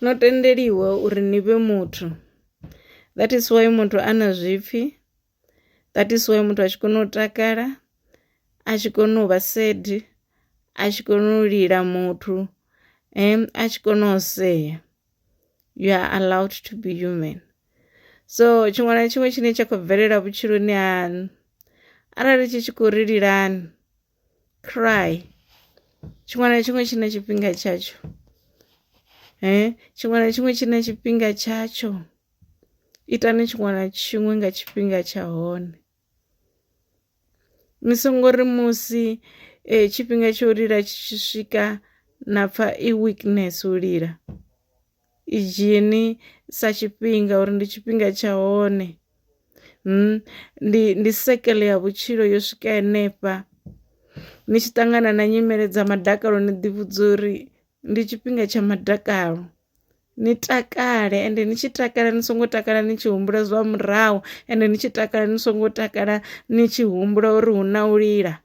No tendeliwa uri ni vhe muthu that is why muthu a na zwipfi, that is why muthu a tshi kona u takala, a tshi kona u vha sad, a tshi kona u lila muthu, a tshi kona u sea you are allowed to be human. So tshiṅwe na tshiṅwe tshine tsha khou bvelela vhutshiloni haṋu arali tshi tshi khou ri lilani cry tshiṅwe na tshiṅwe tshi na tshifhinga tshatsho tshiṅwe na tshiṅwe tshi na tshifhinga tshatsho itani tshiṅwe na tshiṅwe nga tshifhinga tsha hone. Ni songo ri musi tshifhinga tsha u lila tshi tshi swika na pfha i weakness u lila i dzhieni sa tshifhinga uri ndi tshifhinga tsha hone ndi sekele ya vhutshilo yo swika henefha ni tshi ṱangana na nyimele dza madakalo ni ḓi vhudza uri ndi tshifhinga tsha madakalo ni takale ende ni tshi takala ni songo takala ni tshi humbula zwa murahu ende ni tshi takala ni songo takala ni tshi humbula uri hu na u lila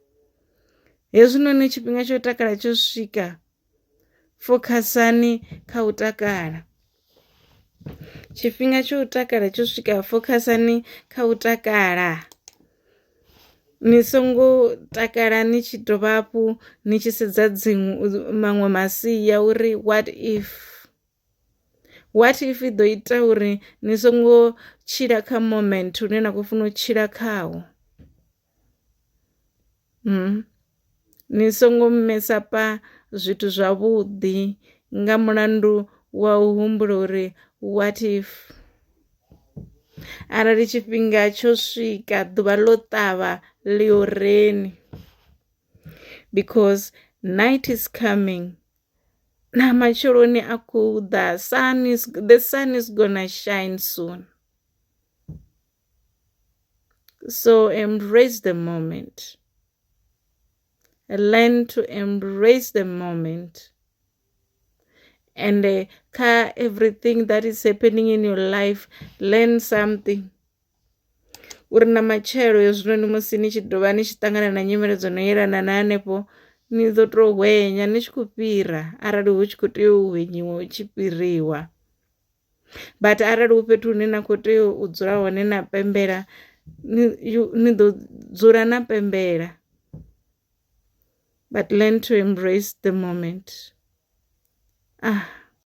hezwinoni tshifhinga tsho takala tsho swika fokhasani kha u takala tshifhinga tsho u takala tsho swika fokhasani kha u takala. Ni songo takala ni tshi dovha hafhu ni tshi sedza dziṅwe maṅwe masia uri what if, what if i ḓo ita uri ni songo tshila kha moment une na khou funa u tshila khawo. Ni songo mesapa zwithu zwavhuḓi nga mulandu wa u humbula uri what if. Arali tshifhinga tsho swika ḓuvha ḽo ṱavha ḽi oreni because night is coming na matsheloni a khou ḓa sun is the sun is gonna shine soon so embrace the moment learn to embrace the moment and kha everything that is happening in your life learn something uri na matshelo hezwinoni musi ni tshi dovha ni tshi ṱangana na nyimele dzo no yelana na hanefho ni ḓo to hwenya ni tshi khou fhira arali hu tshi khou tea u hwenyiwa hu tshi fhiriwa but arali hu fhethu hune na kho tea u dzula hone na pembela ni ḓo dzula na pembela but learn to embrace the moment. Ah.